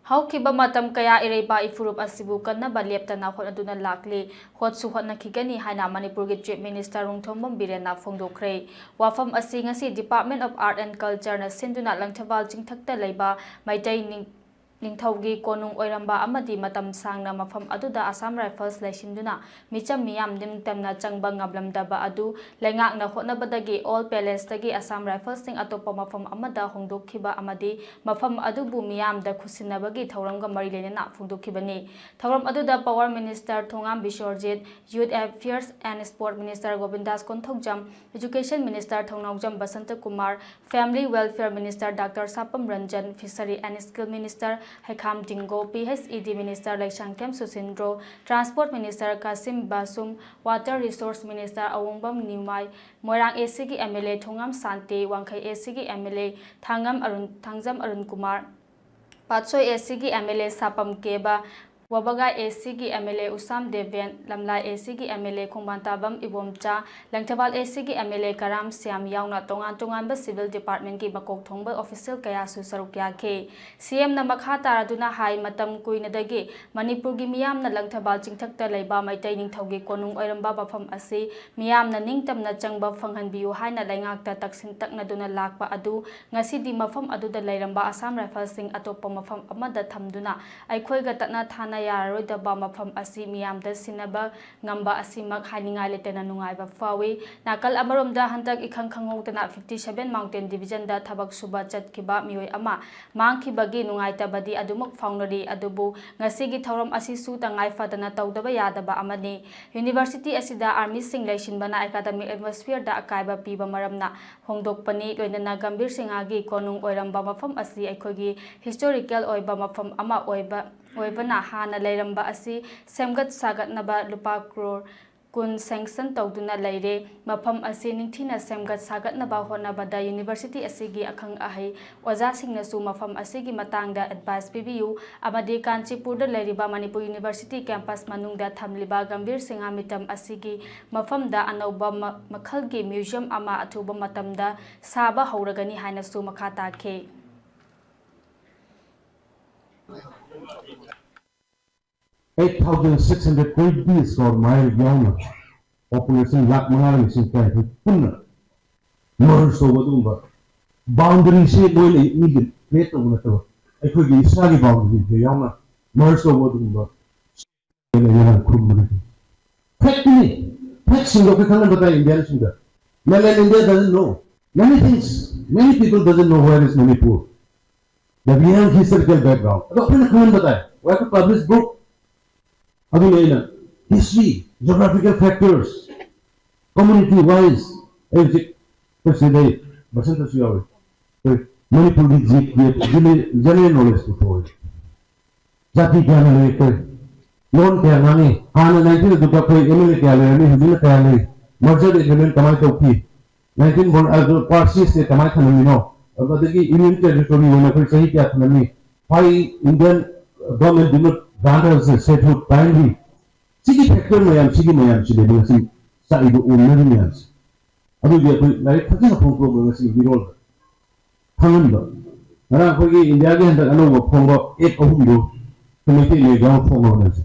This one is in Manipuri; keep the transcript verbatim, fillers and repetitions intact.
ꯍꯧꯈꯤꯕ ꯃꯇꯝ ꯀꯌꯥ ꯏꯔꯩꯄꯥꯛ ꯏꯐꯨꯔꯨꯞ ꯑꯁꯤꯕꯨ ꯀꯟꯅꯕ ꯂꯦꯞꯇꯅ ꯍꯣꯠꯅꯗꯨꯅ ꯂꯥꯛꯂꯤ, ꯍꯣꯠꯁꯨ ꯍꯣꯠꯅꯈꯤꯒꯅꯤ ꯍꯥꯏꯅ ꯃꯅꯤꯄꯨꯔꯒꯤ Chief Minister ꯔꯣꯡꯊꯣꯝꯕꯝ ꯕꯤꯔꯦꯟꯅ ꯐꯣꯡꯗꯣꯛꯈ꯭ꯔꯦ꯫ ꯋꯥꯐꯝ ꯑꯁꯤ ꯉꯁꯤ Department of Art and Culture ꯅ ꯁꯤꯟꯗꯨꯅ ꯂꯪꯊꯕꯥꯜ ꯆꯤꯡꯊꯛꯇ ꯂꯩꯕ ꯃꯩꯇꯩ ꯅꯤꯡ-, ꯅꯤꯡꯊꯧꯒꯤ ꯀꯣꯅꯨꯡ ꯑꯣꯏꯔꯝꯕ ꯑꯃꯗꯤ ꯃꯇꯝ ꯁꯥꯡꯅ ꯃꯐꯝ ꯑꯗꯨꯗ Assam Rifles ꯂꯩꯁꯤꯟꯗꯨꯅ ꯃꯤꯆꯝ ꯃꯤꯌꯥꯝ ꯅꯤꯡꯇꯝꯅ ꯆꯪꯕ ꯉꯝꯂꯝꯗꯕ ꯑꯗꯨ ꯂꯩꯉꯥꯛꯅ ꯍꯣꯠꯅꯕꯗꯒꯤ Old Palace ꯇꯒꯤ Assam Rifles ꯁꯤꯡ ꯑꯇꯣꯞꯄ ꯃꯐꯝ ꯑꯃꯗ ꯍꯣꯡꯗꯣꯛꯈꯤꯕ ꯑꯃꯗꯤ ꯃꯐꯝ ꯑꯗꯨꯕꯨ ꯃꯤꯌꯥꯝꯗ ꯈꯨꯠꯁꯤꯟꯅꯕꯒꯤ ꯊꯧꯔꯝꯒ ꯃꯔꯤ ꯂꯩꯅꯅ ꯐꯣꯡꯗꯣꯛꯈꯤꯕꯅꯤ꯫ ꯊꯧꯔꯝ ꯑꯗꯨꯗ Power Minister Thongam ꯕꯤꯁ꯭ꯋꯔꯖꯤꯠ, Youth Affairs and Sports Minister ꯒꯣꯕꯤꯟꯗꯥꯁ Konthoujam, Education Minister Thounaojam Basanta Kumar, Family Welfare Minister Doctor ꯁꯥꯄꯝ Ranjan, Fishery and Skill Minister ꯍꯩꯈꯥꯝ ꯇꯤꯡꯒꯣ, P H E D Minister Leishangthem ꯁꯨꯁꯤꯟꯗ꯭ꯔꯣ, Transport Minister Kasim ꯕꯥꯁꯨꯝ, Water Resource Minister ꯑꯋꯣꯡꯕꯝ ꯅꯤꯎꯃꯥꯏ, Moirang A C ꯒꯤ M L A ꯊꯣꯉꯥꯝ ꯁꯥꯟꯇꯤ, ꯋꯥꯡꯈꯩ A C ꯒꯤ M L A ꯊꯥꯡꯉꯝ Arun, Thangjam Arun Kumar, Patsoi A C ꯒꯤ M L A ꯁꯥꯄꯝ ꯀꯦꯕ, ꯋꯥꯕꯒꯥꯏ A C ꯒꯤ M L A ꯎꯁꯥꯝ Deben, ꯂꯝꯂꯥꯏ A C ꯒꯤ M L A ꯈꯣꯡꯕꯥꯟꯇꯥꯕꯝ Ibomcha, Langthabal A C ꯒꯤ M L A ꯀꯔꯥꯝ ꯁ꯭ꯌꯥꯝ ꯌꯥꯎꯅ ꯇꯣꯉꯥꯟ ꯇꯣꯉꯥꯟꯕ civil department ꯀꯤ ꯃꯀꯣꯛ ꯊꯣꯡꯕ official ꯀꯌꯥꯁꯨ ꯁꯔꯨꯛ ꯌꯥꯈꯤ꯫ C M ꯅ ꯃꯈꯥ ꯇꯥꯔꯗꯨꯅ ꯍꯥꯏ, ꯃꯇꯝ ꯀꯨꯏꯅꯗꯒꯤ ꯃꯅꯤꯄꯨꯔꯒꯤ ꯃꯤꯌꯥꯝꯅ ꯂꯪꯊꯕꯥꯜ ꯆꯤꯡꯊꯛꯇ ꯂꯩꯕ ꯃꯩꯇꯩ ꯅꯤꯡꯊꯧꯒꯤ ꯀꯣꯅꯨꯡ ꯑꯣꯏꯔꯝꯕ ꯃꯐꯝ ꯑꯁꯤ ꯃꯤꯌꯥꯝꯅ ꯅꯤꯡꯇꯝꯅ ꯆꯪꯕ ꯐꯪꯍꯟꯕꯤꯌꯨ ꯍꯥꯏꯅ ꯂꯩꯉꯥꯛꯇ ꯇꯛꯁꯤꯟ ꯇꯛꯅꯗꯨꯅ ꯂꯥꯛꯄ ꯑꯗꯨ ꯉꯁꯤꯗꯤ ꯃꯐꯝ ꯑꯗꯨꯗ ꯂꯩꯔꯝꯕ Assam Rifles ꯁꯤꯡ ꯑꯇꯣꯞꯄ ꯃꯐꯝ ꯑꯃꯗ ꯊꯝꯗꯨꯅ ꯑꯩꯈꯣꯏꯒ ꯇꯠꯅ ꯊꯥꯅ ꯌꯥꯔꯔꯣꯏꯗꯕ ꯃꯐꯝ ꯑꯁꯤ ꯃꯤꯌꯥꯝꯗ ꯁꯤꯟꯅꯕ ꯉꯝꯕ ꯑꯁꯤꯃꯛ ꯍꯥꯏꯅꯤꯡꯉꯥꯏ ꯂꯩꯇꯅ ꯅꯨꯡꯉꯥꯏꯕ ꯐꯥꯎꯏ꯫ ꯅꯥꯀꯜ ꯑꯃꯔꯣꯝꯗ ꯍꯟꯗꯛ ꯏꯈꯪ ꯈꯪꯍꯧꯗꯅ fifty seven Mountain Division ꯗ ꯊꯕꯛ ꯁꯨꯕ ꯆꯠꯈꯤꯕ ꯃꯤꯑꯣꯏ ꯑꯃ ꯃꯥꯡꯈꯤꯕꯒꯤ ꯅꯨꯡꯉꯥꯏꯇꯕꯗꯤ ꯑꯗꯨꯃꯛ ꯐꯥꯎꯅꯔꯤ, ꯑꯗꯨꯕꯨ ꯉꯁꯤꯒꯤ ꯊꯧꯔꯝ ꯑꯁꯤꯁꯨ ꯇꯉꯥꯏ ꯐꯗꯅ ꯇꯧꯗꯕ ꯌꯥꯗꯕ ꯑꯃꯅꯤ꯫ University ꯑꯁꯤꯗ army ꯁꯤꯡ ꯂꯩꯁꯤꯟꯕꯅ academic atmosphere ꯗ ꯑꯀꯥꯏꯕ ꯄꯤꯕ ꯃꯔꯝꯅ ꯍꯣꯡꯗꯣꯛꯄꯅꯤ꯫ ꯂꯣꯏꯅꯅ ꯒꯝꯚꯤꯔ ꯁꯤꯡꯍꯒꯤ ꯀꯣꯅꯨꯡ ꯑꯣꯏꯔꯝꯕ ꯃꯐꯝ ꯑꯁꯤ ꯑꯩꯈꯣꯏꯒꯤ historical ꯑꯣꯏꯕ ꯃꯐꯝ ꯑꯃ ꯑꯣꯏꯕ, ꯑꯣꯏꯕꯅ ꯍꯥꯟꯅ ꯂꯩꯔꯝꯕ ꯑꯁꯤ ꯁꯦꯝꯒꯠ ꯁꯥꯒꯠꯅꯕ ꯂꯨꯄꯥ ꯀ꯭ꯔꯣꯔ ꯀꯨꯟ sanction ꯇꯧꯗꯨꯅ ꯂꯩꯔꯦ꯫ ꯃꯐꯝ ꯑꯁꯤ ꯅꯤꯡꯊꯤꯅ ꯁꯦꯝꯒꯠ ꯁꯥꯒꯠꯅꯕ ꯍꯣꯠꯅꯕꯗ university ꯑꯁꯤꯒꯤ ꯑꯈꯪ ꯑꯍꯩ ꯑꯣꯖꯥꯁꯤꯡꯅꯁꯨ ꯃꯐꯝ ꯑꯁꯤꯒꯤ ꯃꯇꯥꯡꯗ advice ꯄꯤꯕꯤꯌꯨ ꯑꯃꯗꯤ ꯀꯥꯟꯆꯤꯄꯨꯔꯗ ꯂꯩꯔꯤꯕ ꯃꯅꯤꯄꯨꯔ University campus ꯃꯅꯨꯡꯗ ꯊꯝꯂꯤꯕ ꯒꯝꯚꯤꯔ ꯁꯤꯡꯍ ꯃꯤꯇꯝ ꯑꯁꯤꯒꯤ ꯃꯐꯝꯗ ꯑꯅꯧꯕ ꯃ-, ꯃꯈꯜꯒꯤ museum ꯑꯃ ꯑꯊꯨꯕ ꯃꯇꯝꯗ ꯁꯥꯕ ꯍꯧꯔꯒꯅꯤ ꯍꯥꯏꯅꯁꯨ ꯃꯈꯥ ꯇꯥꯈꯤ꯫ Eight thousand six hundred twenty square mile ꯌꯥꯎꯅ population ꯂꯥꯈ ꯃꯉꯥꯒ ꯂꯤꯁꯤꯡ ꯇꯔꯥꯅꯤꯊꯣꯏ ꯄꯨꯟꯅ merge ꯇꯧꯕ ꯑꯗꯨꯒꯨꯝꯕ boundaryꯁꯦ ꯃꯣꯏꯅ ꯃꯤꯒꯤ create ꯇꯧꯕ ꯅꯠꯇꯕ ꯑꯩꯈꯣꯏꯒꯤ ꯏꯁꯥꯒꯤ boundaryꯁꯦ ꯌꯥꯎꯅ merge ꯇꯧꯕ ꯑꯗꯨꯒꯨꯝꯕ ꯈꯨꯝꯕꯅꯤ꯫ Factꯅꯤ꯫ Factꯁꯤꯡꯗꯣ ꯑꯩꯈꯣꯏ ꯈꯪꯍꯟꯕ ꯇꯥꯏ Indianꯁꯤꯡꯗ꯫ Mainland India doesn't know many things. Many people doesn't know where is Manipur. The real historical background. ꯑꯗꯣ ꯑꯩꯈꯣꯏꯅ ꯈꯪꯍꯟꯕ ꯇꯥꯏ꯫ We have to publish book. ꯑꯗꯨꯅ ꯑꯩꯅ history, geographical factors, community wise, ꯑꯩ ꯍꯧꯖꯤꯛ ꯑꯩꯈꯣꯏ ꯁꯤꯗꯩ ꯕꯁꯟꯇꯁꯨ ꯌꯥꯎꯔꯤ꯫ ꯑꯩꯈꯣꯏ ꯃꯅꯤꯄꯨꯔꯒꯤ general knowledge ꯄꯨꯊꯣꯛꯑꯣꯏ꯫ ꯖꯥꯇꯤ ꯀꯌꯥꯅ ꯂꯩ ꯑꯩꯈꯣꯏ? ꯂꯣꯟ ꯀꯌꯥ ꯉꯥꯡꯉꯤ? ꯍꯥꯟꯅ nineteen ꯑꯗꯨꯗ ꯑꯩꯈꯣꯏ M L A ꯀꯌꯥ ꯂꯩꯔꯝꯃꯤ? ꯍꯧꯖꯤꯛꯅ ꯀꯌꯥ ꯂꯩ? Merger agreement ꯀꯃꯥꯏꯅ ꯇꯧꯈꯤ? Nineteen ꯕꯣꯔ-, ꯑꯗꯨ Parsi state ꯀꯃꯥꯏꯅ ꯊꯝꯂꯝꯃꯤꯅꯣ? ꯑꯗꯨꯗꯒꯤ Union Territory ꯑꯣꯏꯅ ꯑꯩꯈꯣꯏ ꯆꯍꯤ ꯀꯌꯥ ꯊꯝꯂꯝꯃꯤ? Why Indian government did not grant us a statehood timely? ꯁꯤꯒꯤ factor ꯃꯌꯥꯝ, ꯁꯤꯒꯤ ꯃꯌꯥꯝꯁꯤꯅꯦꯕ ꯉꯁꯤ ꯆꯥꯛꯏꯕ ꯑꯣꯝꯅꯔꯤ ꯃꯌꯥꯝꯁꯦ꯫ ꯑꯗꯨꯒꯤ ꯑꯩꯈꯣꯏ ꯂꯥꯏꯔꯤꯛ ꯐꯖꯅ ꯐꯣꯡꯗꯣꯛꯑꯒ ꯉꯁꯤ ꯃꯤꯔꯣꯜꯗ ꯈꯪꯍꯟꯕ꯫ ꯉꯔꯥꯡ ꯑꯩꯈꯣꯏꯒꯤ ꯏꯟꯗꯤꯌꯥꯒꯤ ꯍꯟꯗꯛ ꯑꯅꯧꯕ ꯐꯣꯡꯕ act ꯑꯍꯨꯝꯗꯨ ꯑꯩꯈꯣꯏ ꯃꯩꯇꯩ ꯃꯌꯦꯛ ꯌꯥꯎꯅ ꯐꯣꯡꯅꯕ ꯍꯣꯠꯅꯁꯤ꯫